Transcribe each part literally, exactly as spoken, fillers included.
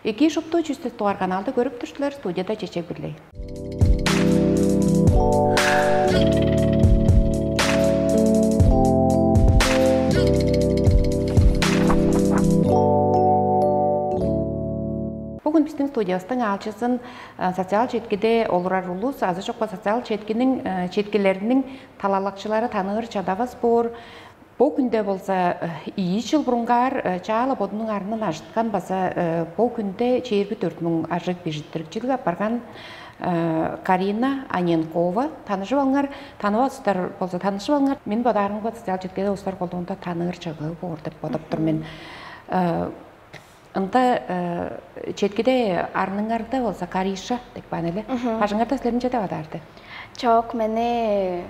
Эки шупту чүстү туар каналды көрүп тур силер, студияда Чечек Бирлей. Бүгүн биздин студиябыздың аалчызын социал четкиде олурар улус азы чокпа социал четкинин четкилеринин талалакчылары таныыр чадавас боор. Бо күнде болза ийи чыл бурунгаар чаала бодунуң арнын ажыткан база бо күнде чээрби төрт муң ажыг бижиттирикчилиг апарган Карина Аненкова таныжып алыңар, танывас устар болза таныжып алыңар. Мен бодаарымга социал четкеде устар колдуунда таныыр чыгыы боор деп бодоп тур мен. Ында четкиде арныңарда болза Кариша деп баан эле. Бажыңарда силеринче деп адаарды? Чок, мени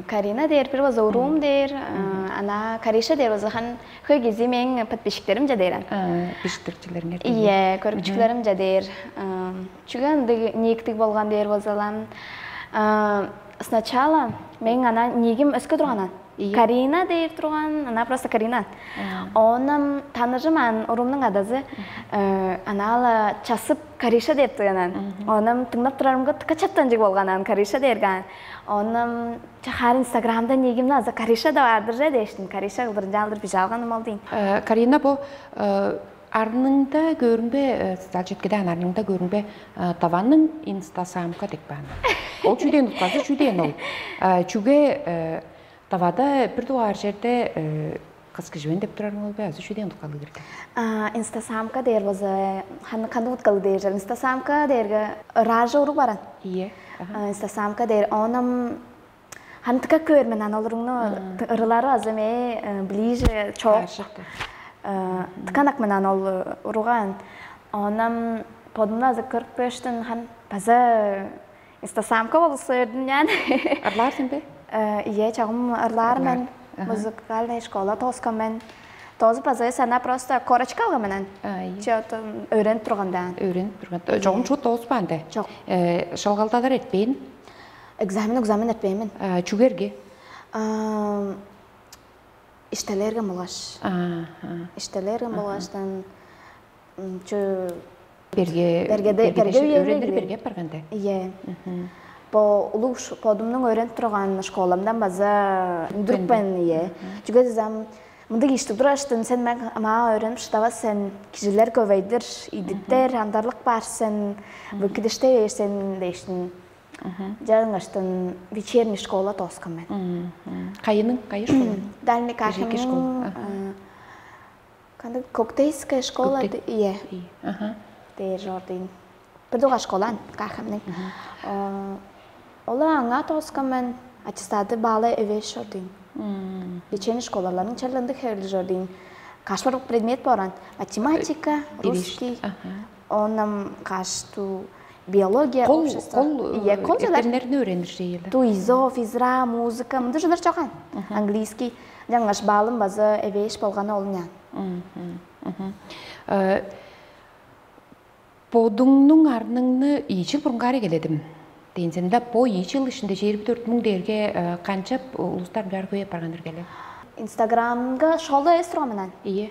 Карина дээр бир база уруум дээр, ана Кариша дээр база хан хөй кизи мээң подписчиктеримче дээр ан. Бижиттирчилериңер. Ийе, көрүкчүлеримче дээр. Чүге ындыг никтиг болган дээр болзалам. Сначала мээң ана нигим өскө турганан. Карина дээр турган, ана просто Карина. Оном таныжым ан урумнуң адазы анаала часып Кариша деп туганан. Оном тыңнап турарымга тыка чаптанчыг болган ан Кариша дээрген. Оном чахаар инстаграмда негимни аза Кариша да баардыр же дээштин. Кариша кылдырынчаалдыр бижалганым ол дейн. Карина бу арныңда көрүнбе, социал четкиде ан арныңда көрүнбе, даванның инстасамка деп баан. Ол чүден утказы чүден ол? Чүге давада бир дугаар черде кыз кижибен деп турарың ол бе азы чүден уткалыг ирген? Инстасамка дээр база ханы кандыг уткалыг дээр жер? Инстасамка дээрге ража уруг баран. Ие. Инстасамка дээр оном ханы тыка көөр мен ан ол уругну ырылары база мээ ближе чок. Тыканак мен ан ол уругаан. Оном подумну азы көрүп көштүн хан база инстасамка болуса өрдүн ян. Ырлаар сен бе? Ие, чагым ырлаар мен. Музыкальная школа тооскан мен. Тоозуп база сана просто корочка алган менен. Че өөренип турганда. Өөренип турганда. Жогум чуут тооспаан де. Жок. Шалгалдадар этпейин. Экзамен экзамен этпеймин. Чүгерге? Иштелерге болгаш. Иштелерге болгаштан чү Берге Бергеде- бергеде берге ши- үйренир Өөредир бе? Берге апарганда. Ие. Бо улуг ш- подумнуң өөренип турган школамдан база үндүрүппен ие. Чүге дезем мындыг иштиг тураштын сен мага өөренип шыдавас сен кижилер көбейдир, идиттер, андарлык бар сен, бу кидиште бээр сен дээштин. Жарыңаштан вечерний школа тооскан мен. Кайының кайы школа? Дальний Кежеки школа. Кахемниң Кандай коктейльская школа Коктейль. Ие. Аха. Дээр жордуйн. Бир дуга школан кахемниң. Ола аңа тооскан мен аттестаты баалай эвеш жордуйн. Лечение школаларын черлендик хевели жордуйн. Кашпар предмет боран. Математика, русский. Оннам кашту биология Кол общество. Кол Ие, кол жалар. Эптернерни өөренир жейли. Туизо, физра, музыка, мындай жалар чоган. Английский. Жаңаш баалым база эвеш болганы олунян. Мгм, мгм. Э, Бодуңнуң арныңны ийи чыл бурунгаар эгеледим. Дейнсенде бо ийи чыл ишинде чейирби төрт муң дээрге э, канчап улустар бир көй апарган эргеле? Инстаграмга шолу эс турган менен. Ие.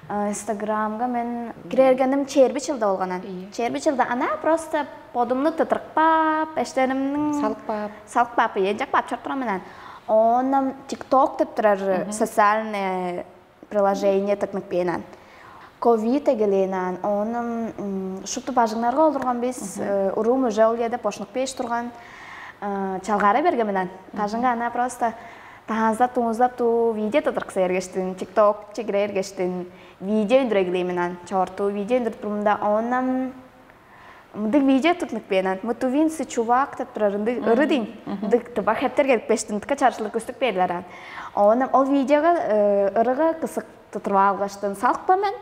Инстаграмга мен кирергеним черби чылда болганан. Ие. Черби чылда ана просто бодумну тытырыкпап, эштеримниң Салып каап. Салып каап, ие жак бап чорт турган менен. Онам TikTok деп турар социальный приложение тыкнып бээнан. Ковид эгелээнан, ону шупту бажыңнарга олурган бис, урум уже ол жерде бошнук беш турган чалгара берген менен. Бажыңга ана просто таанзап, туунзап туу видео тыдырыкса эргештин, TikTok чегире эргештин, видео үндүрегилей менен чогорту видео үндүрүп турумда, онам мындыг видео тутнук бээнан. Мутувинцы чувак деп турар ындыг ыры дейм. Мындыг тыба хептер келип бештин тыка чарчылык көстүк бээрлеран. Оонам ол видеога ырыга кысык тутуруп алгаштын салыкпа мен.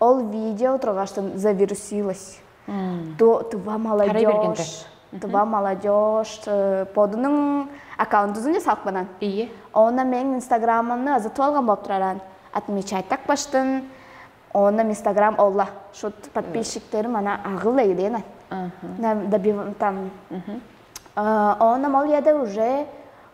Ол видео тургаштын завирусилась. Тыва молодежь. Тыва молодежь бодунуң аккаунтузунча салыкпанан. Ийи. Оона мээң инстаграмымны ызытып алган болуп тураран. Отмечать так баштын. Оона инстаграм олла. Шут подписчиктерим ана агыл эйлена. Добив там. Оона ол яда уже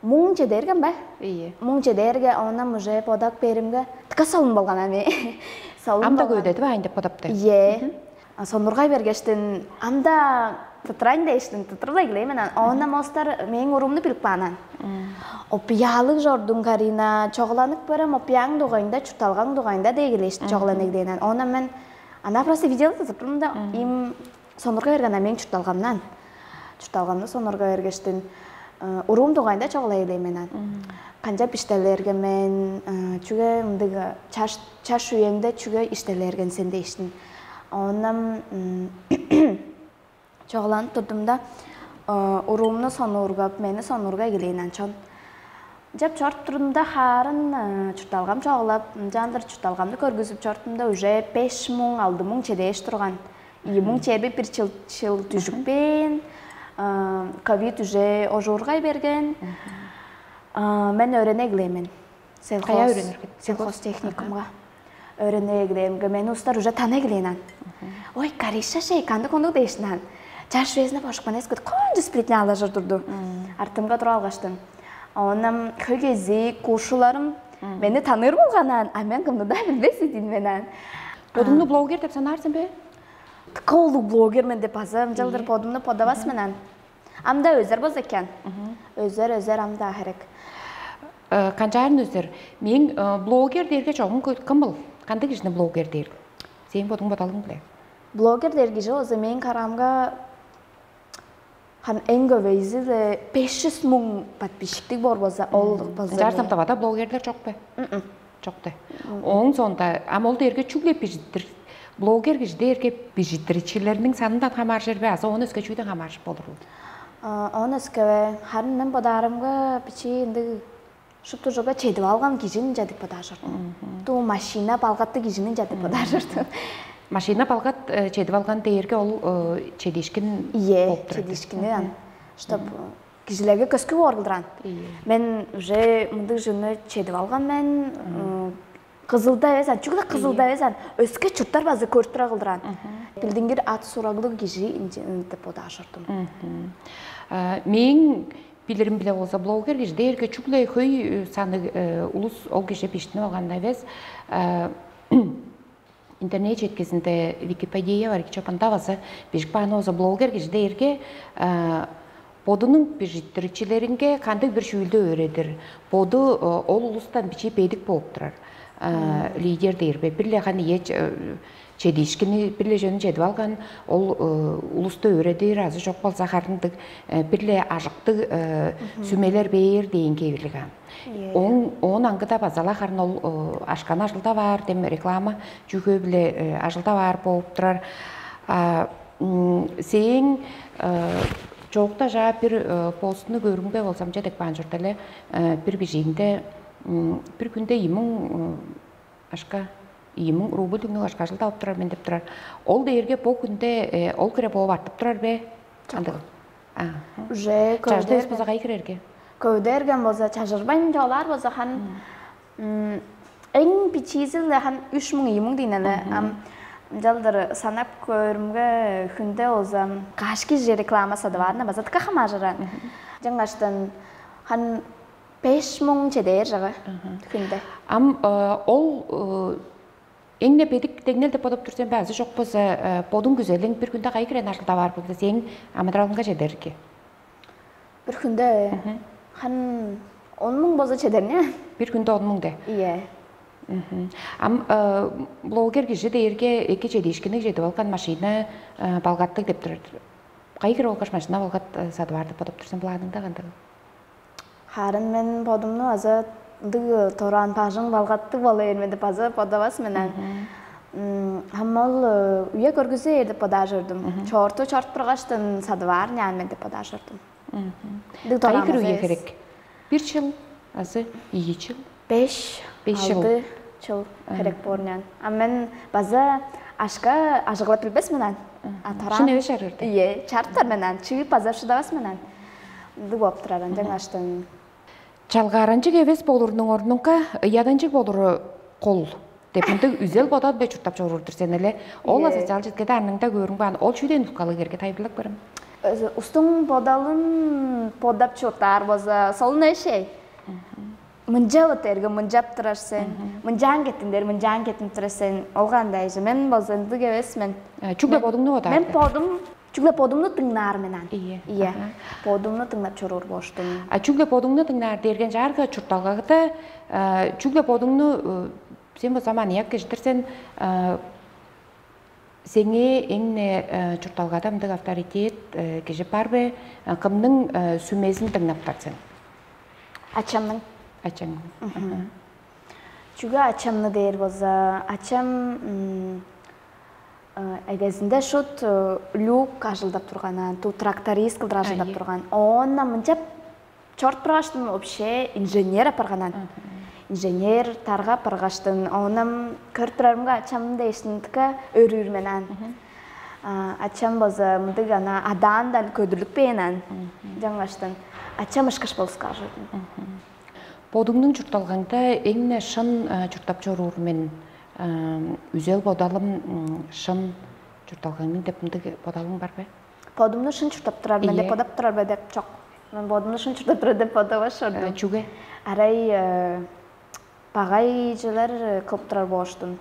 муң чедерген ба? Ийи. Муң чедерге оона уже подак беримге тыка солун болган ами. Солун Ам да болган. Көйдөдү баайын деп бодапты. Е. Сонургай бергештин анда тытрайн дээштин тытрыла эгелей мен. Оонда мостар мээң уруумну билип каанан. Опиялыг жордуң Карина, чогуланып көрөм, опияң дугайында, чуртталгаң дугайында дегелештин чогулан эгелээнен. Оона мен ана просто видео тыптым да им сонурга берген мээң чуртталгамдан. Чуртталгамны сонурга бергештин уруум дугайында чогулай элейм мен. Канчап иштелээрге мен чүге ындыг чаш чаш үеңде чүге иштелээрген сен дээштин. Оондан чогуланып турдум да уруумну сонуургап, мени сонуурга эгелээн анчон. Жап чоруп турдум да хаарын чуртталгам чогулап, ынчаандыр чуртталгамны көргүзүп чоруптум да уже беш муң алды муң чедээш турган. Ийи муң чээрби бир чыл чыл дүжүкпээн, ковид уже ожуургай берген. Мен өөрене эгелээн мен. Каяа Сельхоз, Сельхоз техникумга. Өөрене эгелээмге мени устар уже тана эгелээн ан. Ой, Кариша шей, кандык ондук дээшин ан. Чаш безине бошукпан эскит кончу сплетня алажыр турду. Артымга туруп алгаштым. Онам хөй кезии кушуларым мени таныыр болган ан, а мен кымны да билбес идин мен ан. Бодуңну блогер деп санаар сен бе? Тыка улуг блогер мен деп база ынчалдыр бодумну подавас мен ан. Ам да өзер болза экен. Өзер, өзер ам да херек. Канчаарын өзер? Мен блогер дээрге чогум кым был? Кандай кижини блогер дээр? Сен бодуң бодалың биле. Блогер дээр кижи болза мен караамга хан эң көбейзи эле беш жүз муң подписчиктик боор болза ол болза. Жарсам тавада блогерлер чок бе? Чок де. Ооң соонда ам ол дээрге чүгле бижиттир блогер кижи дээрге бижиттирчилерниң санындан хамааржыр бе азы оон өске чүүден хамааржып болурул? Оон өскеве харын мен бодаарымга бичии ындыг шуптужуга чедип алган кижинче деп бодаар чордум. Туу машина балгаттыг кижинче деп бодаар чордум. Машина балгат чедип алган дээрге ол чедиишкин Ие, болуп турат. Чедиишкини ан. Чтоб кижилерге көскү боор кылдыран. Мен уже мындыг жыны чедип алган мен. Кызылда эвес ан, чүгле кызылда эвес ан, өске чурттар база көрүп тура кылдыран. Билдингир ат сураглыг кижи деп бодаар чордум. Мээң билирим биле болза блогер кижи дээрге чүгле хөй саны улус ол кижи биштинип алган эвес. Интернет четкизинде Википедия бар чопанда база бижик бааны болза блогер кижи дээрге бодунуң бижиттирчилеринге кандыг бир чүүлдү өөредир. Боду ол улустан бичии бедик болуп турар. Лидер дээр бе? Бир-ле ханы ие чедиишкини бир-ле жөнүн чедип алган ол улусту өөредир азы чок болза харындык бир-ле ажыктыг сүмелер бээр дээн кебилиг ам. Оон аңгыда базала харын ол ашкан ажылда баар дем реклама чүгөө-биле ажылда баар болуп турар. Сээң чоокта жаа бир постуну көрүңбе болзамча деп баан чорда эле бир бижииңде бир күндө ийи муң ашка ийи муң рубль түңнүг ашка ажылдап турар мен деп турар. Ол дээрге бо күндө ол кире бооп артып турар бе? Андыгыл. Уже Чажда эс база кай кирерге? Көвдерген болза чажырбайн чоолаар болза хан эң бичиизи эле хан үч муң ийи муң дейн эле ам ынчалдыр санап көрүмге хүндө болза кашки же реклама садып аарына база тыка хамаажыран. Жаңаштан хан беш муң чедээр жагы хүндө. Ам ол эң-не бедик деңнел деп бодуп тур сен бе азы жок болза бодуң күзелиң бир күндө кай кирен ажылдап аар болду сээң амыдыралыңга чедерги? Бир хүндө хан он муң болза чедерне. Бир күндө он муң де. Ие. Ам блогер кижи дээрге эки чедиишкини чедип алган машина балгаттыг деп турар. Кайгыр болгаш машина балгат садып аар деп бодуп тур сен планыңда кандыг? Харын мен бодумну аза ындыг тораан бажың балгаттыг боло бермеди база бодавас менен. Ам ол үе көргүзээр деп бодаар чордум. Чоорту чорт тургаштын садып аар няан мен деп бодаар чордум. Ындыг Кайгыр тораан үе керек? Бир чыл азы ийи чыл? Беш, Беш чыл. Алды чыл керек боор няан. А мен база ашка ажыглап билбес менен. А таран Шын эвес чарыыр. Ие, чарыптар менен чыып база шыдавас менен. Ындыг болуп турар ынчан аштын. Чалгааранчык эвес болурунуң орнунга ыяданчык болуру кол деп мындыг үзел бодал бе чурттап чоруур-дур сен эле. Ол Ие. Социал четкеде анныңда көрүң баан ол чүүден ускалыг эрге тайбырлап көрөм. Устуң бодалын бодап чурттаар болза солун эшей. Мынча вот эрге мынчап турар сен. Мынчаан кеттиңдер, мынчаан кеттип турар сен. Ол кандай же? Мен болза ындыг эвес мен. Чүгле бодуңну бодаар. Мен бодум чүгле бодумну дыңнаар мен ан. Ийе. Ийе. Бодумну дыңнап чоруур болуштум. А чүгле бодуңну дыңнаар дээрген чаарга чуртталгагыда чүгле бодуңну сен болза маньяк кижидир сен. Сеңээ эң-не чуртталгада мындыг авторитет кижи бар бе? Кымның сүмезин дыңнаптар сен? Ачамның. Ачаң. Чүге ачамны дээр болза, ачам эгезинде шут люк ажылдап турганан, ту тракторист кылдыр ажылдап турган. Оонна мынчап чорт тургаштым вообще инженер апарганан. Инженер тарга апаргаштын, оонам көрүп турарымга ачам дээшин тыка өрүүр мен ан. Ачам болза мындыг ана адаандан көдүрлүк бээн ан. Жаңгаштан ачам ышкаш болуска ажырдым. Бодуңнуң чуртталгаңда эң-не шын чурттап чоруур мен, үзел бодалым шын чуртталгаңның деп мындыг бодалың бар бе? Бодумну шын чурттап турар мен деп бодап турар бе деп чок. Мен бодумну шын чурттап турар деп бодавас чордум. Чүге? Арай багайжылар кылып турар бооштун.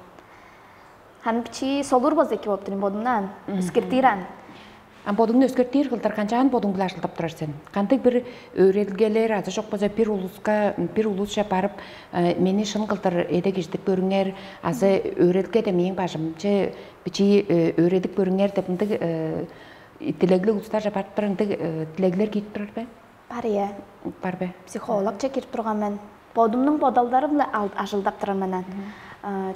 Ханы бичии солуур болза эки болуп турайын бодумнаан. Искиртиир ан. А бодуңну өскөртүүр кылдыр канчаан бодуң биле ажылдап турар сен? Кандыг бир өөрелгелер азы чок болза бир улуска бир улусча барып мени шын кылдыр эде кижидип көрүңер азы өөрелге де мээң бажымче бичии өөредип көрүңер деп ындыг тилеглиг улустарже барып турар ындыг тилеглер киип турар бе? Бар ие. Бар бе? Психологче кирип турган мен. Бодумнуң бодалдарым-ла ажылдап турар мен.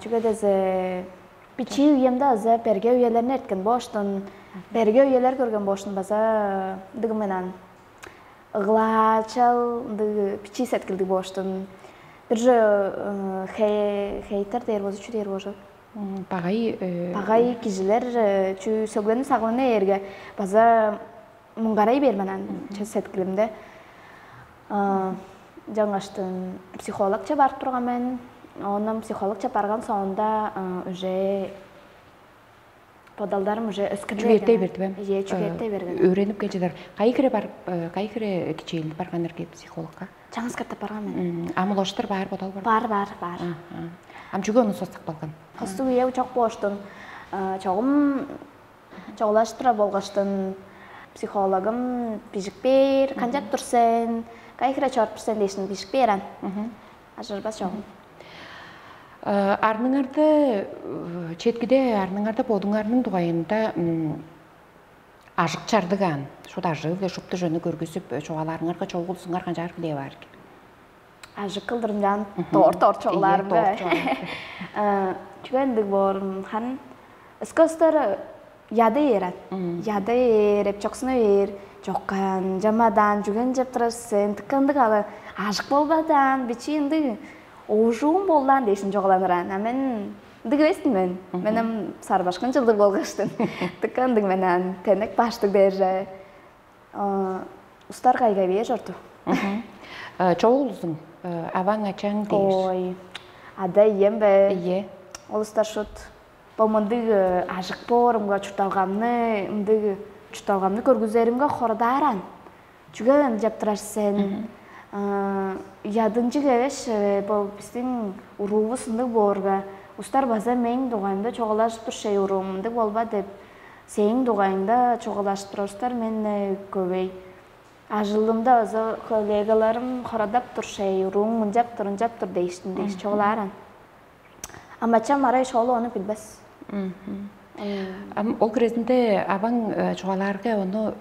Чүге дезе бичии үемде аза берге үелерни эрткен бооштун, берге үелер көрген бооштун база ындыг менен ыглаачал ындыг бичии сеткилдиг бооштун. Бир же хейтер дээр болза чү дээр болжок? Багай багай кижилер чүү сөглени сагылына ээрге база муңгарай бээр мен ан чөс сеткилимде. Жаңаштын психологча барып турган мен. Онун психологча барган соонда уже бодалдарым уже өскүрүп Чүгээртей берди бе? Ие чүгээртей берген. Өөренип келчилер. Кайы хире барып, кайы хире кичээлинип барган эрге психологка? Чаңгыс катап барган мен. Ам улаштыр баар бодал бар. Бар бар бар. Ам чүге ону состук болган? Костук ие чок болуштун. Чогум чогулаштыра болгаштын психологым бижик бээр, канчап тур сен, кайы хире чорт тур сен дээшин бижик бээр ан. Ажырбас чогум. Арныңарда четкиде арныңарда бодуңарның дугайында ажык чардыгаан, шут ажыы-биле шупту чүнү көргүзүп, чугаалаарыңарга чогулузуңар канчаар билээ баар экен? Ажык кылдырымчаан доор-доор чогулаарым Доор бе? Чүге ындыг боорум хан ыскостор яды ээрен. Яды ээреп чоксуну ээр чоккан, жамадан, жүген жеп турар сен тыккандык алы ажык болбадан, бичи ындыг оожуум болдан дээшин чогуланыраан. А мен ындыг эвесмин мен. Мен ам сарбашкын жылдыг болгаштын. Тыккандыг мен ан тенек баштыг берже. Устар кайга бээр чорду. Чогул улузуң, аваң ачаң дээр. Ой, ада ием бе? Ие. Ол устар шут. Бо мындыг ажык боорумга чуртталгамны, мындыг чуртталгамны көргүзеримге хородааран. Чүге ынчап турар сен? Ядынчык эвеш бо биздин уруувус ындыг боорга, устар база мээң дугайымда чугаалажып тур шей уруум ындыг болба деп, сээң дугайыңда чугаалажып турар устар мен көбөй. Ажылымда база коллегаларым хорадап тур шей уруум мынчап тур, ынчап тур дээштин дээш чугаалааран. Ам ачам арай шоолу ону билбес. Ам ол кирезинде аваң чугаалаарга ону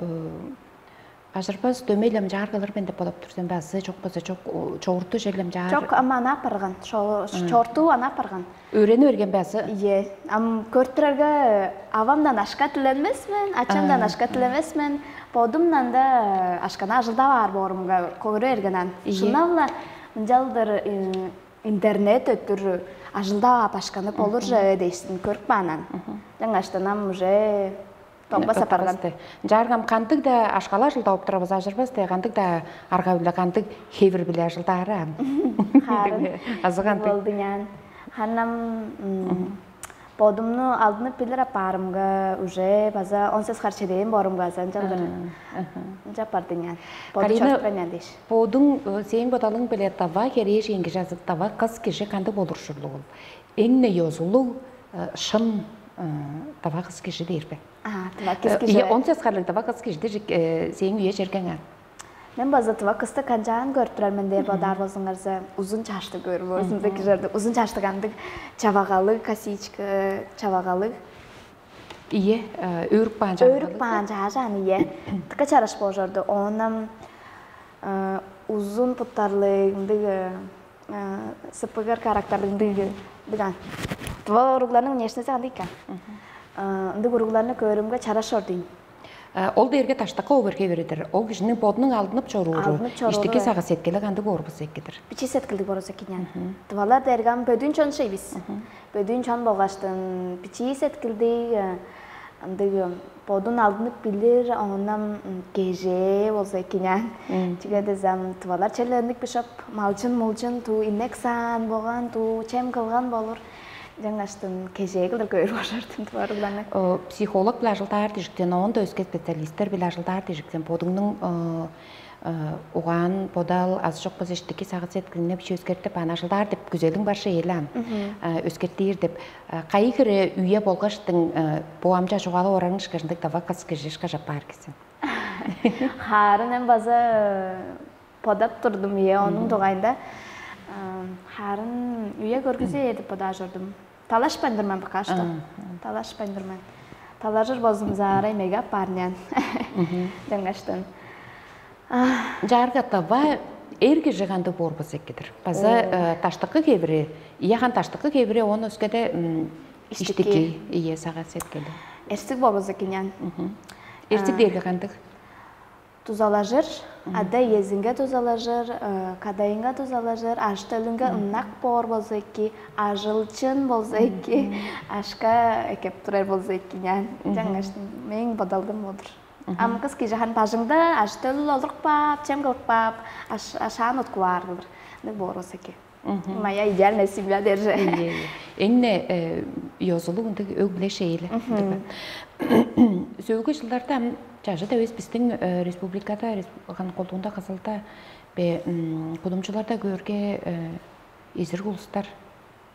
ажырбас дөмейлем жаар кылыр мен деп болуп тур сен бе азы чок болза чок чогурту жерлем жаар. Чок, ама ана апарган. Чогуртуу ана апарган. Өөрөнүп берген бе азы? Ие. Ам көрүп турарга авамдан ашка тиленмес мен, ачамдан ашка тиленмес мен. Бодумдан да ашканы ажылдап аар боорумга көрө берген ан. Ие. Шынап-ла ынчалдыр интернет өттүр ажылдап ап ашканы болур же дээштин көрүп каанан. Жаңаштан ам уже тогба сапарган. Жааргам кандыг-да ашкала ажылдап турабыз ажырбас де кандыг-да арга биле кандыг хевир биле ажылдаары ам. Харын. Азы кандыг? Болду нян. Ханам Бодумну алдынып билир апаарымга уже база он сес хар чедээн боорумга аза ынчалдыр. Ынчап бардынян. Боду Карина, чорупканян дээш. Бодуң, сээң бодалың биле дава херээжен кижи азы дава кыс кижи кандыг болур ужурлугул? Эң-не ёзулуг, шын дава кыс кижи дээр бе? А, дава кыс кижи. Он сес харлыг дава кыс кижи дижик сээң үе чергең ан. Мен база тыва кысты канчаан көрүп турар мен дээр бодаар болзуңарза, узун чаштыг көрүп болзуңза кижерди. Узун чаштыг андыг чавагалыг, косичка чавагалыг. Ие, өөрүк баан Өөрүк баан чаажаан ие. Тыка чараш болжорду. Оонам узун буттарлыг ындыг сыпыгар характерлиг ындыг дыган. Тыва уругларның внешности андыйка. Ындыг уругларны көрүмге чараш ордуйн. Ол дээрге таштакка оберге бередир. Ол кижиниң бодунуң алдынып чорууру, Алдынып чорууру, иштики сага сеткили кандыг боор болза эккидир. Бичи сеткилдиг бороз экинен. Тывалар дээрге ам бөдүүн чон шей бис. Бөдүүн чон болгаштын бичии сеткилдиг ындыг бодун алдынып билир, оонам кежээ болза экинен. Чиге дезем тывалар челлендик бишоп малчын мулчун туу инек саан болган туу чем кылган болур. Жаңаштын кежээ кылдыр көөр бошортун тывар уланы. Психолог биле ажылдаар дижиктен оон да өске специалисттер биле ажылдаар дижиктен бодуңнуң угаан бодал азы чок болза иштики сагыт сеткилине бичи өзгертип аны ажылдаар деп күзелиң бар шеелаан. Өзгертир деп кайы хире үйе болгоштың бу амча чугаалап орарың ышкажындыг дава кыс кижи ышкажап баар кисен. Хаарын эм база бодап турдум ие онун дугайында. Хаарын үйе көргүзээ деп бодаа жордум. Талашпайн турман пока что. Талашпайн турман. Талажыр болзумза арай меге аппаарнян. Жаңаштан. Жаргата ва эр кижи кандыг боор болза эккедир. База таштыкы кебири, ие хан таштыкы кебири он өскеде иштики ие сага сеткели. Эрсик болбоза кинян. Эрсик дээрге кандыг? Тузалажыр, ада иезинге тузалажыр, кадайынга тузалажыр, аштөлүнге ынак боор болза эки, ажылчын болза эки, ашка экеп турар болза эки нян. Жаңаштын мээң бодалдым болур. Ам кыз кижи хан бажыңда аштөл олурук баап, чем кылып баап, ашаан уткуп аар кылыр. Ындыг боор болза эки. Моя идеальная семья держи. Эң-не ёзулуг ындыг өг биле шеели. Сөөлгү жылдарда ам чажыт эвес биздин республикада колдугунда кызылда бе кудумчуларда көөрге эзир улустар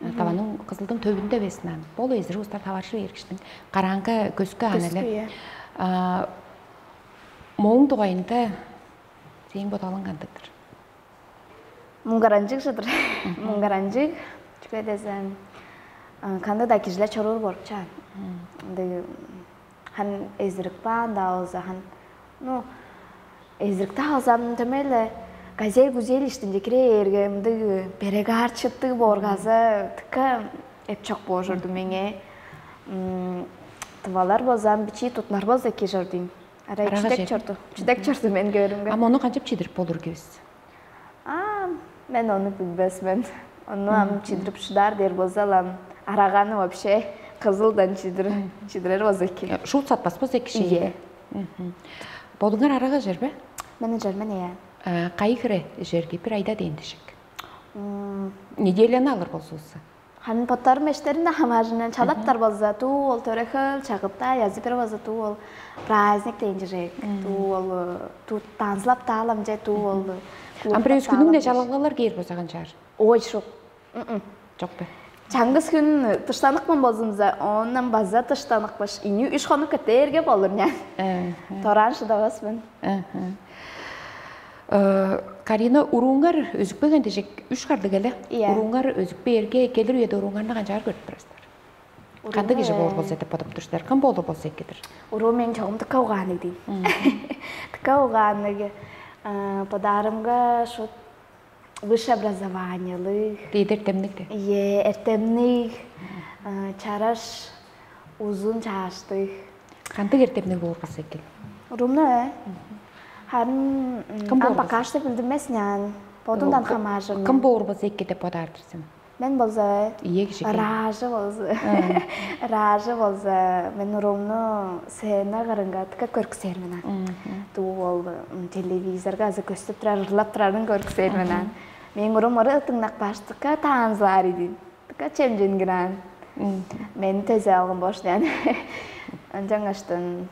таваның кызылдың төбүндө бесин ан. Бол эзир улустар таваржы бергиштиң караанга көскө ан эле. Мооң дугайында сээң бодалың кандыктыр? Муңгаранчыг чыдыр. Муңгаранчыг. Чүге дезем кандай-да кижилер чоруур болуп чаан. Ындыг хан эзирик баан-даа болза хан ну эзирик-даа алзам төмейле газель гузель иштинче кире ээрге ындыг берегаар чыттыг бооргаза тыка эп чок боожурду меңээ. Тывалар болзам бичии тутнар болза эки чордуйн. Арай чүдек чорду. Чүдек чорду мен көөрүмге. А мону канчап чидирип болур кебис? А, мен ону билбес мен. Ону ам чидирип шыдаар дээр болза ам араганы вообще кызылдан чидир чидирер болза эки. Шуут сатпас болза эки шеге. Ие. Бодуңар арага жер бе? Мен жер мен ие. Кайы хире жерге бир айда дейин дишик. Неделяны алыр болсуңузса. Харын боттарым эштерин да хамаажындан чалаптар болза туу ол төрехел чагыпта язы бир болза туу ол праздник дейин жирек. Туу ол туу танцылап таалам же туу ол. Ам бир өскүнүң де жалалгалар кээр болза канчаар? Ой шук. Жок бе? Чаңгыс күн тыштаныкмын болзумза оондан база тыштаныкпыш. Ини үш хонук кетээрге болур нян. Тораан шыдаваспын. Карина, урууңар өзүкпеген дижик үш кардыг эле. Иә. Урууңар өзүкпээрге келир үеде урууңарны канчаар көрүп турасыздар? Кандай кижи боор болза деп бодоп тур силер? Кым болур болза эккедир? Уруу мен чогум тыка угааны дейм. Тыка угааны бодаарымга шут высшее образованиелыг. Дейди эртемниг де. Е, эртемниг, чараш, узун чааштыг. Кандыг эртемниг боор болза экен? Урумну э? Харын Кым боор ам бакаш деп билдимес нян. Бодундан хамаажыр. Кым боор болза эки деп бодаар-дыр сен? Мен болза Ие киши экен. Ражы болза. Ражы болза мен урумну сцена кырынга тыка көркүсээр мен ан. Дуу ол телевизорга азы көстүп турар, ырлап турарын көркүсээр мен ан. Мен урум ыры тыңнак баштыкка таанзылаар идин. Тыка чемженгир ан. Мени тезе алган болуш, яны. Ынчангаштан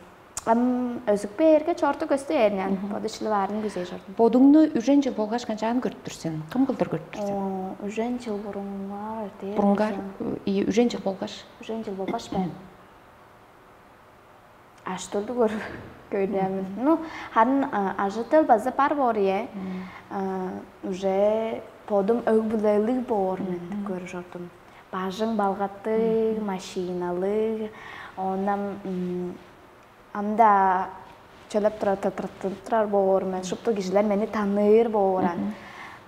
ам өзүк бээрге чорту көстү ээр, яны. Боду шилип аарын күзей чордум. Бодуңну үжен жыл болгаш канчаан көрүп тур сен? Кым кылдыр көрүп тур сен? О, үжен жыл бурунга эрте. Бурунга, ии, үжен жыл болгаш. Үжен жыл болгаш бе? Аштурду көрүп көрүнөмүн. Ну, харын ажытыл база бар боор, ие. Уже бодум өг-бүлелиг боор мен көрүп чордум. Бажың балгаттыг, машиналыг, онам ам-да чөлөп турар, тыртыртып турар боор мен. Шупту кижилер мени таныыр бооран.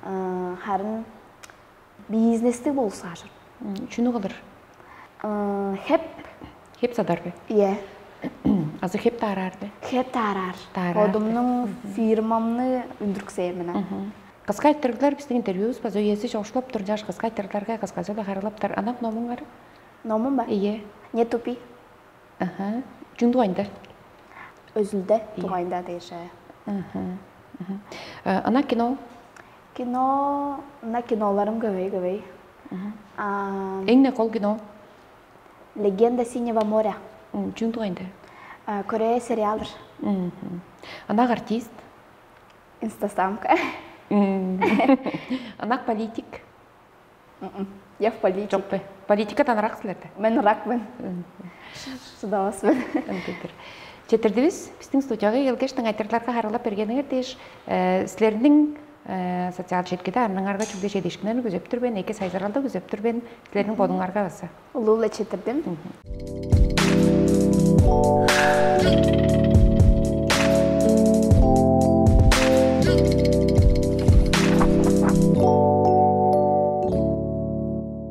Харын бизнестиг болсаажыр. Чүнү кылыр? Хеп. Хеп садар бе? Ие. Азы хеп таараар бе? Хеп таараар. Таараар. Бодумнуң фирмамны үндүрүксээр мен. Кыска айтырыглар биздин интервьюбуз база үези чогушлап тур, жаш кыска айтырыгларга кыскача да харылаптар. Анак номуңар? Номум ба? Ие. Не тупи? Аха. Чүн дугайында? Өзүлдө дугайында дээше. Аха. Анак кино? Кино, на киноларым көбөй көбөй. Эң не кол кино? Легенда Синего моря. Чүн дугайында? Корея сериалдыр. Анак артист? Инстасамка. Анак политик? Я в политике. Жок бе? Политикадан ырак силерде. Мен ырак мен. Шыдавас мен. Ындыдыр. Четирдивис биздин студияга келгештиң айтырларга харылап бергениңер дээш, силерниң социал четкиде арныңарга чүгле чедишкиннерни күзеп тур мен, эки сайзыралды күзеп тур мен, силерниң бодуңарга база. Улуу-ла четирдим.